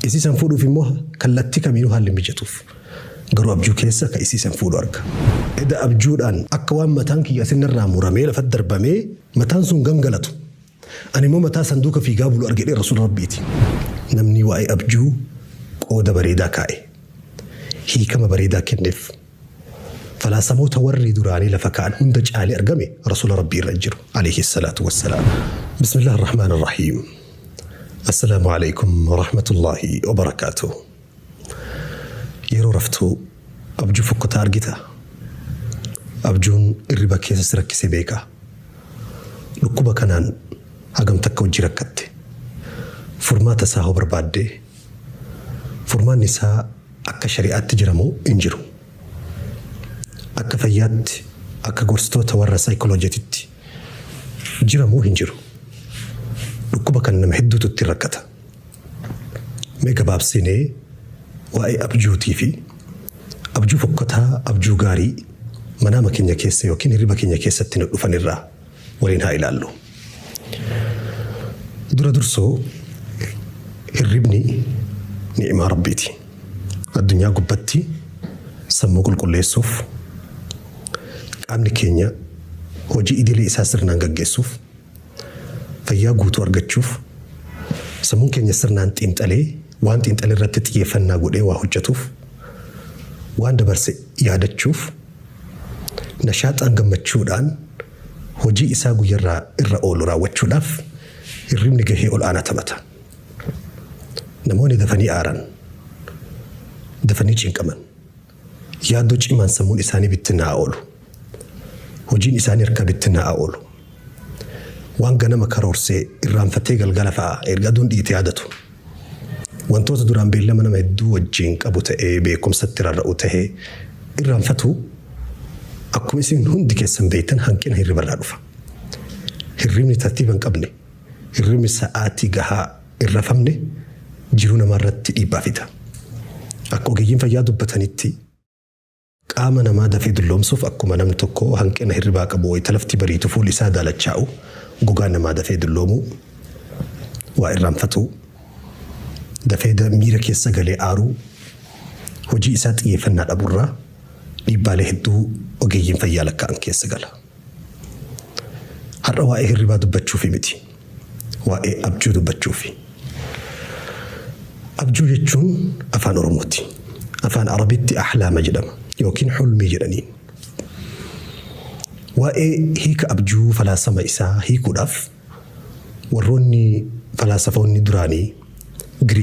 Isii san fuudhuuf immoo kallattii kamiinuu haalli mijatuuf. Garuu abjuu keessa ka isii san fuudhu arga. Eda abjuudhaan akka waan mataan kiyya asinirraa muramee lafatti darbamee mataan sun gangalatu. Ani immoo mataa sanduuqa fiigaa bulu argedhee rasuula rabbiiti. Namni waa'ee abjuu qooda bareedaa kaa'e. Hiikama bareedaa kenneef. Falaasamoota warri duraanii lafa kaa'an hunda caalee argame rasuula rabbii irra jiru alayhi salaatu wassalaam. Bismillah ar-Rahmaan ar-Rahiim. Assalaamu alaykum wa rahmatullahi wa barakaatuh. Yeroo raftuu abjuu fokkotaa argita. Abjuun irriba keessa si rakkisee beeka. Dhukkuba kanaan hagam takka hojii rakkatte. Furmaata isaa hoo barbaadde furmaanni isaa akka shari'aatti jiramoo hin jiru. Akka fayyaatti akka gorsitoota warra saayikoloojititti jiramoo hin jiru. Dhukkuba kan nama hedduutu itti rakkata. Mee gabaabsinee waa'ee abjuutii fi abjuu fokkotaa abjuu gaarii manaama keenya keessa yookiin hirriba keenya keessatti nu dhufan irraa waliin haa ilaallu. Dura dursoo hirribni ni'imaa rabbiiti. Addunyaa gubbatti sammuu qulqulleessuuf qaamni keenya hojii idilee isaa sirnaan gaggeessuuf fayyaa guutuu argachuuf sammuun keenya sirnaan xiinxalee waan xiinxalee irratti xiyyeeffannaa godhee waa hojjetuuf waan dabarse yaadachuuf nashaaxaan gammachuudhaan hojii isaa guyyarraa irra oolu raawwachuudhaaf hirribni gahee ol aanaa taphata. Namoonni dafanii aaran, dafanii cinqaman, yaaddoo cimaan sammuun isaanii bittinnaa'aa oolu. Hojiin isaanii harkaa bittinnaa'aa oolu. Waan ganama karoorsee irraanfatee galgala fa'a erga aduun dhiite yaadatu. Wantoota duraan beellama nama hedduu wajjin qabu ta'ee beekumsatti rarra'u ta'ee irraanfatu akkuma isin hundi keessan beektan hanqina hirribarraa dhufa. Hirribni tartiiba hin qabne, hirribni sa'aatii gahaa hin rafamne jiruu namaarratti dhiibbaa fida. Akka ogeeyyiin fayyaa dubbatanitti qaama namaa dafee dulloomsuuf akkuma namni tokko hanqina hirribaa qabu wayita lafti bariitu fuulli isaa daalachaa'u gogaan namaa dafee dulloomuu waa irraanfatuu dafee miira keessa galee aaruu hojii isaa xiyyeeffannaa dhaburraa dhiibbaalee hedduu ogeeyyiin fayyaa lakkaa'an keessa gala. Har'a waa'ee hirribaa dubbachuufi miti. Waa'ee abjuu dubbachuufi. Abjuu jechuun afaan Oromooti. Afaan Arabitti ahlaama jedhama yookiin hulmii jedhaniin. Waa'ee hiika abjuu falaasama isaa hiikuudhaaf warroonni falaasafoonni duraanii